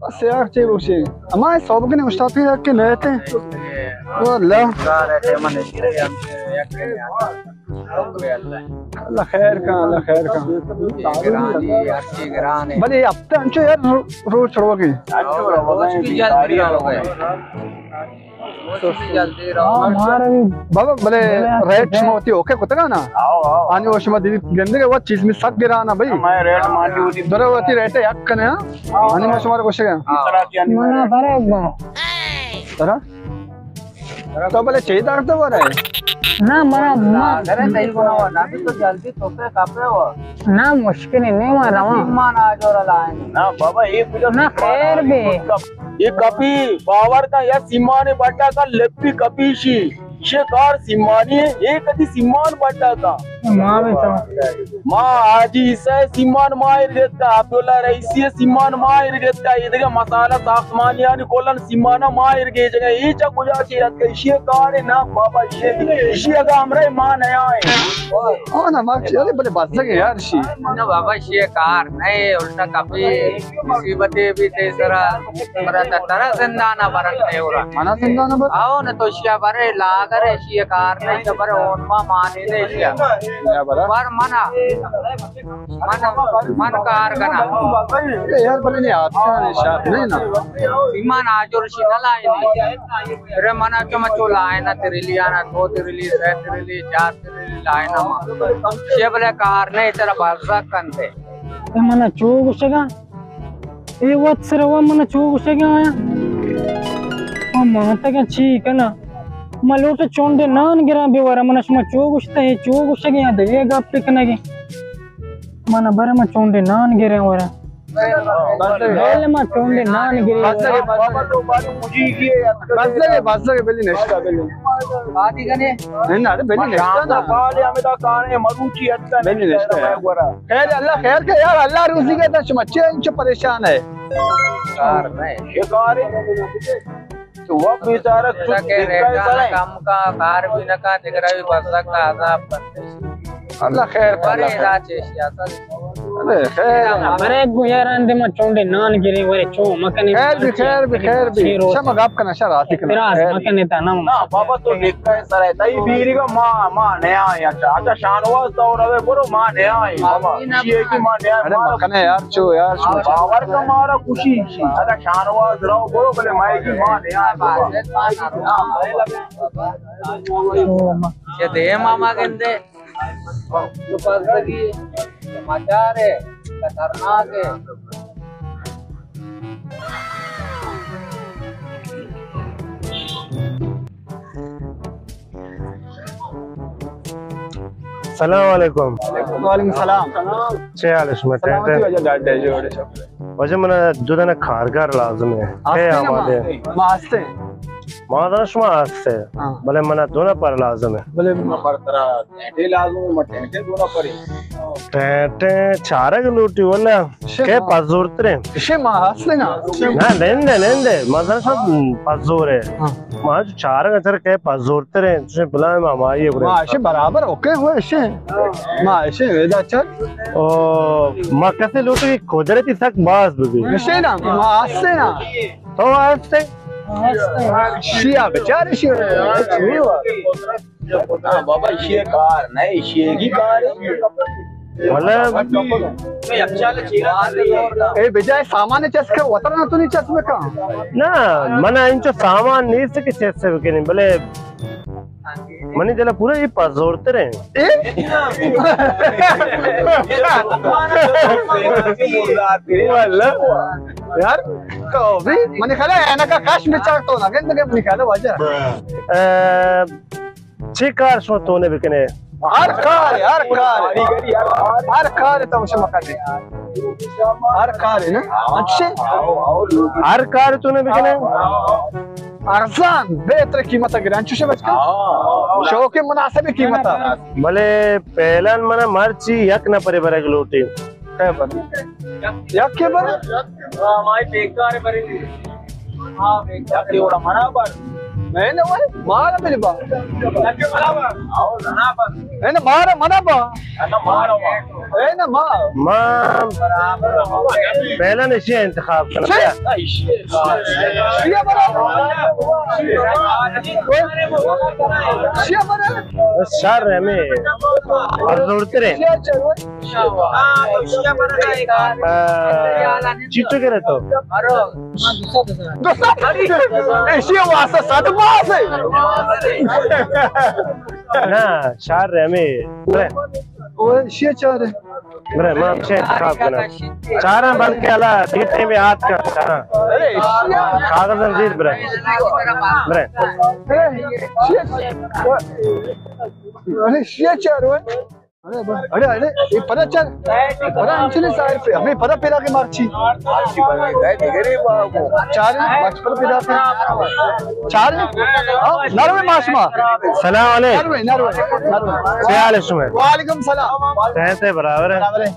بس یار، چے گوشے؟ ہما سوب کنے استاد کے کہ نہ تے۔ او اللہ۔ اللہ خیر کا، اللہ خیر کا۔ بلے ہفتہ انچو یار رو-، روز چھڑوگے۔ بابا، بلے ریٹ شما وتی اوکے کتگا نا؟ آنی و شما دیدی گندگے، وہ چیز میں سک گرانا بھائی۔ درے وتی ریٹ یک کنے، ہاں؟ آنی ما شما رو گوشگا۔ منا برے گا۔ ترا؟ تو بلے چے درد ہو رہا ہے؟ نا، منا، ما درے تئی گنا ہو، نا تو جلدی تو پہ کپے ہو۔ نا، مشکل نہیں، ما رواں۔ سیمان آ جو رلا ہے۔ نا بابا، یہ کجا نا، خیر بے۔ یہ کپی، باور کا، یا سیمان بٹا کا لپی کپی شی۔ شکار سیمانی ہے، یہ کدی سیمان بٹا کا۔ ما بھی تو۔ ما حاجی عیسیٰ سیمان ماہر گتا، عبداللہ رئیسی سیمان ماہر گتا، یہ دیگه مسالہ ساختمانیانی کلن سیمانا ماہر گے جگہ، یہ چا کجا چی ات کہ ایشی کار ہے نا بابا، ایشی، ایشی اگا ہمراہ ما نیا ہے۔ او نا، ما چی، ارے بلے بزگ یار شی۔ نا بابا، ایشی کار نہیں، الٹا کپی مصیبتے بھی تے سرا، مرا تا ترا زندانا برن نہیں ہو رہا۔ منا زندانا بر؟ آؤ نا تو شیا برے لاگر ہے، ایشی کار نہیں تو برے اون ما مانی نہیں شیا۔ یا برا؟ بر منا۔ من، من کار کنا۔ اے یار، بلے نی آتکا نے شاپ نے نا۔ ایمان آجر شی نہ لائنی۔ ارے منا چو مچو لائنا تریلی آنا، دو تریلی، سہ تریلی، چار تریلی لائنا ما۔ شی بلے کار نہیں، ترا بازا کنتے۔ اے منا چو گوشگا؟ اے وت سر وا منا چو گوشگا آیا؟ ما ماتگا چی کنا؟ ما لوٹ چونڈے نان گران بے ورا، منا شما چو گوشتا، اے چو گوشگے یا دگے گپ کنگے؟ من برے ما چونڈے نان گریں ورا۔ بل ما چونڈے نان گریں ورا۔ بس لگے، بس لگے، بلی نشتا، بلی۔ آتی کنے؟ نہیں، ارے بلی نشتا نا۔ کالے ہمیں دا کارے مروچی اتکا بلی نہیں نشتا۔ ورا۔ خیر، اللہ خیر کے یار، اللہ روزی کے تا شما چے انچو پریشان ہے؟ کار نہیں۔ شکارے۔ تو وہ بیچارہ چپ کہ ریٹاں کم کا، کار بھی نہ کا، دگرا بھی بس کا عذاب کرتے۔ اللہ خیر، اللہ خیر۔ ارے خیر۔ برے گو یار، اندے ما چونڈے نان گرے، ورے چو مکنے۔ خیر بھی، خیر بھی، خیر بھی۔ شما گپ کنا، شر آتی کنا۔ اعتراض مکنے تا نا۔ نا بابا، تو نکا ہے سر ہے۔ تئی بیری کا ما، ما نیا ہے۔ اچھا، اچھا، شانواز تو روے، برو ما نیا ہے بابا۔ شیئے کی ما نیا ہے۔ ارے مکنے یار، چو یار، شما باور کا مارا خوشی۔ اگا شانواز رو برو بلے مائے کی مان یار۔ یہ دے ماما گندے۔ تو پزگی مچار ہے، خطرناک ہے۔ السلام علیکم۔ وعلیکم السلام۔ چے حال ہے شما؟ سلامتی ٹھیک ہے؟ واجہ، ڈاڈ ہے، جوڑ ہے۔ واجہ، منا دو دانہ کارگر لازم ہے۔ آستے نا آمادے؟ ما آستے۔ ما دانہ شما آستے۔ ہاں۔ بلے منا دو نفر لازم ہے۔ بلے نفر ترا ٹینٹے لازم ہے، ما ٹینٹے دو نفر ہے۔ ٹینٹے چارگ لوٹی ولا۔ شے کئے ما پزورتریں؟ شے ما آستے نا۔ نہ، نندے، نندے۔ ما دانہ شما پزور ہے۔ ہاں۔ ما چارگ تر کئے پزورتریں؟ شے بلا ما مائی ہے۔ ما شے برابر اوکے ہوئے شے۔ ما شے ویدا چک۔ او، ما کسے لوٹی قدرتی سک باز ببی۔ نشے نا، ما آستے نا۔ تو آستے؟ شیا بچار شیا۔ ہاں بابا، شیا کار نہیں، شیا کی کار ہے۔ والا۔ اے بجائے سامان چس کر وتر نہ تو نہیں چس میں کا۔ نا، منا انچو سامان نہیں سے کہ چس سے بکنی، بلے منی دل پورا یہ پزورتر ہیں۔ اے؟ واللہ۔ یار، تو بھی منی خیال ہے، اینکا کاش بچار تو نہ گند کے منی خیال ہے واجہ۔ اے، چی کار شما تو نے بکنے؟ ہر کار، ہر کار۔ ہر کار تو شما کرنے۔ ہر کار ہے نا؟ اچھے۔ ہر کار تو نے بکنے؟ ارزان، بہتر قیمت گران، چوشے بچ کن؟ شوق مناسب قیمت۔ بلے پہلان منا مرچی یک نفرے برگ لوٹی۔ کئے بر؟ یک کے بر؟ ہمائی بیکار برے۔ ہاں، بیکار۔ یک کے اوڑا منا بر۔ نہیں، نہیں، وہ مارا میرے با۔ یک کے منا بر۔ آؤ، منا بر۔ نہیں، نہیں، مارا، منا با۔ انا مارا با۔ اے نا، ما۔ ما پہلا نشے انتخاب کرنا۔ شے؟ شے برا۔ شے برا۔ بس شر ہمیں۔ اور زورتے رہے۔ شے چلو۔ آ، چیٹو کرے تو۔ دوستا، ایشی واسطہ صد باز ہے۔ نا، چار رہے ہمیں۔ برے۔ او، ایشی چار ہے۔ برے، ما ہمشہ انتخاب کنا۔ چاراں بلکہ اللہ دیتے میں ہاتھ کا چاراں۔ کاغذ ہم زیر برے۔ برے۔ ارے، شی چار ہوئے۔ اڑے، اڑے، اڑے، اے پدا چل۔ پدا انچنے سائر پہ، ہمیں پدا پیدا کے مارچی۔ چار، مارچ پدا پیدا کے۔ چار، ہاں، نروے ماشما۔ سلام علیکم۔ نروے، نروے، نروے۔ کیا حال ہے شما؟ وعلیکم سلام۔ صحت ہے، برابر ہے؟ برابر ہے۔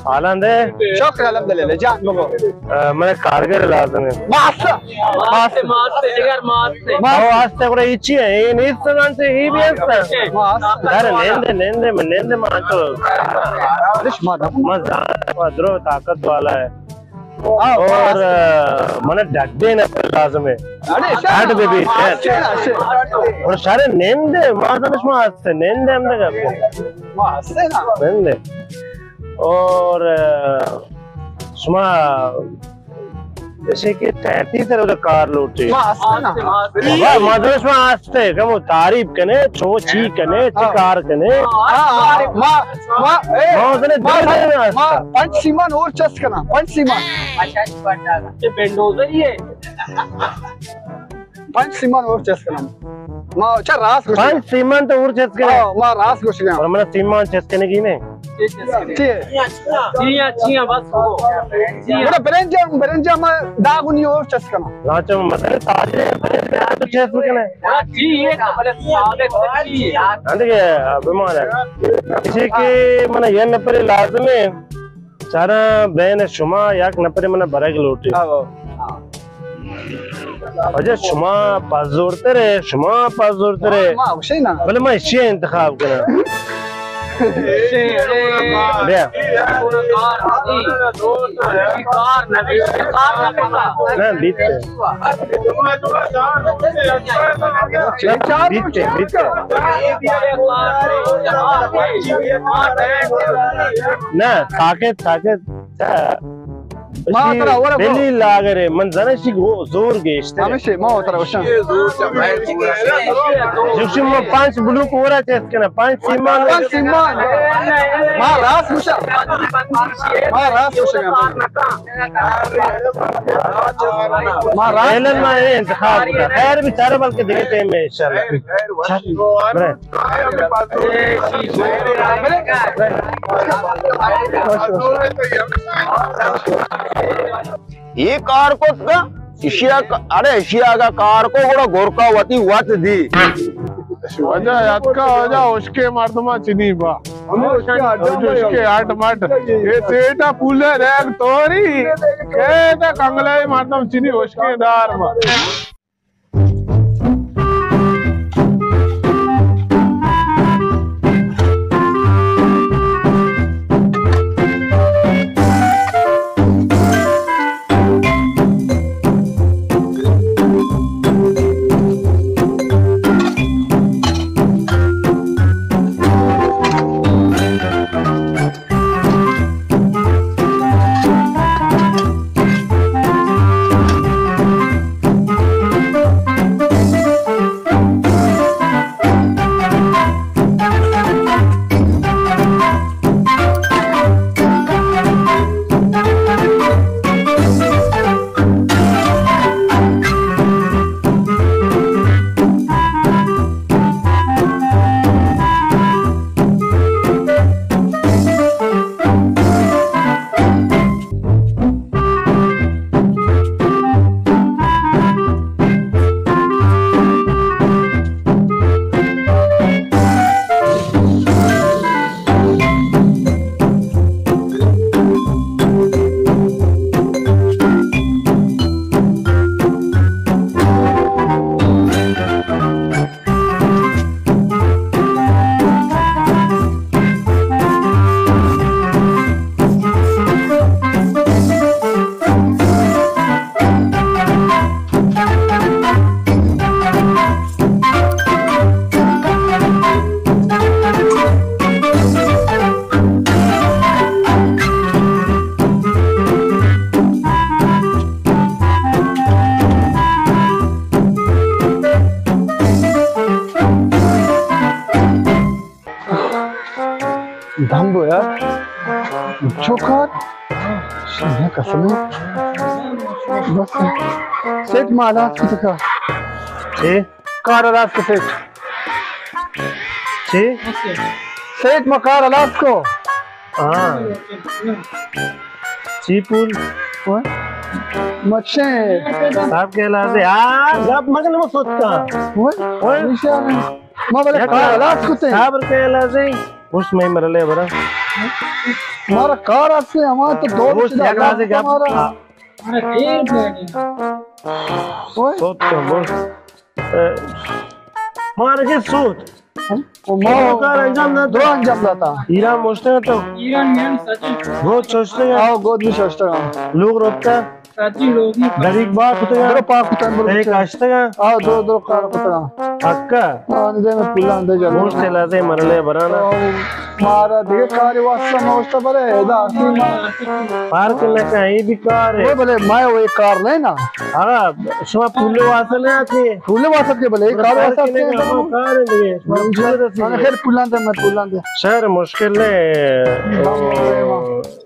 حالاں دے؟ شکر الحمدللہ، جان بگو۔ آ، من کارگر لازم ہے۔ ماسٹر۔ ماسٹر، ماسٹر، جگر ماسٹر۔ او آستے گڑا ای چی ہے؟ اے نیست زانتے، ای بھی ہستا۔ ماسٹر۔ در نیندے، نیندے، من نیندے، من تو۔ ارش ما دم۔ من زانت، ما درو طاقت والا ہے۔ اور، آ، من ڈڈے نہ لازم ہے۔ ڈڈ بی بی۔ اور شارے نیندے، ما زانش ما ہستے، نیندے ہم دگا۔ ما ہستے نا۔ نیندے۔ اور، آ، شما جیسے کہ تینتیس سر ادھر کار لوٹی۔ ما ہستے نا۔ واہ، ما تو شما ہستے، کہ وہ تعریف کنے، چو چی کنے، چی کار کنے۔ ہاں، ہاں، ما، ما، اے، ما اتنے ما، دل میں ما ہستا۔ پنچ سیمان اور چس کنا، پنچ سیمان۔ یہ بلڈوزر ہی ہے۔ پنچ سیمان اور چست کنم۔ ما چا راست گوشگ۔ پنچ سیمان تو اور چست کنم۔ ہاں، ما راست گوشگ۔ اور من سیمان چست کنگی نے۔ چی؟ چیا، چیا، بس ہو۔ چیا۔ بڑا برنجا، برنجا ما داغنی اور چست کنم۔ راچا مدر تاجے، برنجا تو چست کنے۔ ہاں، جی، یہ تو بلے ثابت ہے، جی۔ ہاں، دیکھے، بیمار ہے۔ اسی کہ من یہ نفر لازم ہے۔ چاراں بین شما یک نفرے من برگ لوٹی۔ آو۔ واجہ شما پس زورتر ہے، شما پس زورتر ہے۔ ما، ما، گوشے نا۔ بلے ما اشی انتخاب کنا۔ بیا۔ نہ، بیت۔ بیت، بیت۔ نہ، ساکت، ساکت۔ ما ترا ورا بلی لاگر ہے، من زنشی گو زور گیشتر۔ ہمیشہ ما ترا وشاں۔ جوشی ما پنچ بلوک ورا چست کنا، پنچ سیمان۔ پنچ سیمان۔ ما راست گوشاں۔ ما راست گوشاں۔ ما راست۔ ایلن ما اے انتخاب کتا۔ خیر بیچارہ بلکہ دیگہ ٹائم میں انشاءاللہ۔ برے۔ اے کار کت کا؟ اشیا ک-، اڑے اشیا اگا کار کو گڑا گورکا وتی وت دی۔ واجہ یاتکا واجہ اشکے مردما چنی با۔ اشکے ہٹ مٹ۔ اے سیٹا پولے ریگ توری۔ اے تا کنگلے مردم چنی اشکے دار با۔ ہم بو یار۔ چو کار؟ شنہ قسم۔ بس۔ سیٹ ما ہلاس کتگا۔ چی؟ کار ہلاس کو سیٹ۔ چی؟ سیٹ ما کار ہلاس کو۔ ہاں۔ چی پول؟ مچھیں۔ صاحب کے لازے۔ ہاں، گپ مگن وہ سوچتا۔ وہ؟ وہ؟ ما بلے یک کار ہلاس کتے۔ صبر کے لازے۔ گوشت مئے مرلے برا۔ مارا کار است، ہما تو دو گوشت یک لازے گپ۔ مارا۔ ہاں۔ اوئے۔ سوت کن، گوشت۔ اے، مارا کے سوت۔ او ما کار انجام نہ دو انجام داتا۔ ایران مشتگ تو۔ ایران میان سچ۔ گوشت ششتگ۔ آو، گوشت بھی ششتگ۔ لوگ روتا۔ سچی لوگ میں۔ دریک با کتگا۔ درو پاک کتن برو۔ ایک اشتگا۔ آو، درو، درو کار کتگا۔ پکا؟ آ، نہ دے میں پلان دے جا۔ گوشت لازے مرلے برانا۔ آو، مارا دیگه کاری واسطہ ما واسطہ بلے، ادا آتی ما۔ پارک نہ کہیں بھی کار ہے۔ وہ بلے، میں وہ کار نہیں نا۔ ہاں، شما پولے واسطہ نہیں آتی۔ پولے واسطہ کے بلے، کار واسطہ کے بلے۔ کار ہے دیگه۔ من خیر پلان دے، میں پلان دے۔ شہر مشکل ہے۔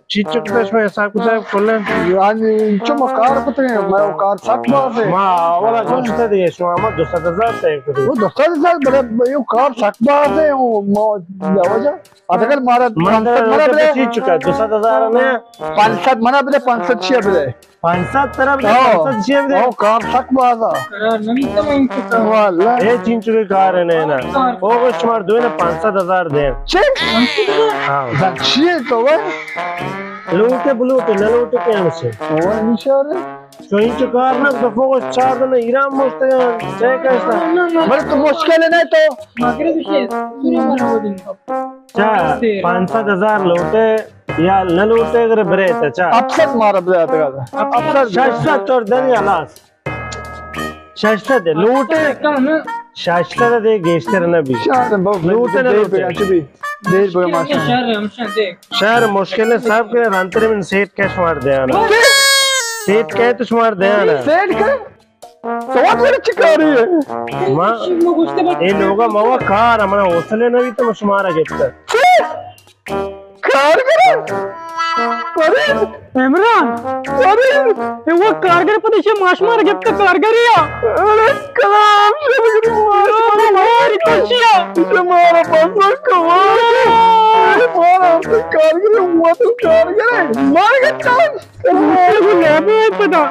چیچک تے شما حساب کتاب کلیں؟ یعنی چو ما کار کتیں، ما کار سک باز ہے۔ ما اولا گوشت دیگه، شما ما دو سد ہزار تے کتیں۔ وہ دو سد ہزار بلے، یہ کار سک باز ہے، وہ ما جاوا جا۔ اتکل مارا من پانچ سد منا بلے۔ چیچک دو سد ہزار نے؟ پانچ سد منا بلے، پانچ سد چیا بلے؟ پانچ سد طرف دے، ہاں۔ پانچ سد چیا بلے؟ ہاں، کار سک باز ہے۔ قرار نمیتا میں ان کو۔ واللہ۔ اے چینچو کے کار ہے نا۔ او گوشت مار دوئے نا پانچ سد ہزار دے۔ چی؟ ہاں۔ چی تو وہ؟ لوٹے بلوٹے، نہ لوٹے کہ ہم سے۔ وہ نشار ہے۔ تو انچو کار نہ، تو فوکس چار دن ایران مشتگا، چے کشتا؟ بلے تو مشکل ہے نا تو۔ مغرب سے سوری منا وہ دن۔ چا، پانچ سد ہزار لوٹے یا نہ لوٹے، اگر برے تا چا؟ ہفت سد مارا برے آتا۔ ہفت سد۔ شش سد تو دن یا لاس۔ شش سد ہے، لوٹے۔ شش سد دے گیشتر نہ بھی۔ شاید بہت لوٹے نہ دیر لوٹے۔ پہ اچھا بھی۔ دیر پہ ماشاءاللہ۔ شہر مشکل ہے، صاحب کے رانتر میں سیٹ کیش مار دے آنا۔ سیٹ کیش تو مار دے آنا۔ سیٹ کا؟ تو وت میرے چی کاری ہے؟ ما، اے لوگا موا کار، ہمارا حوصلے نہ بھی تو شمارا گپتا۔ چی؟ کارگر؟ ارے عمران، ارے اے وہ کارگر پتہ چے ماش مارا گپتا کارگر یا؟ ارے کلام، ماری کشیا۔ مارا پاسا کوا۔ مارا کارگر، وہ تو کارگر ہے۔ مار گپتا۔ لیبے پتا۔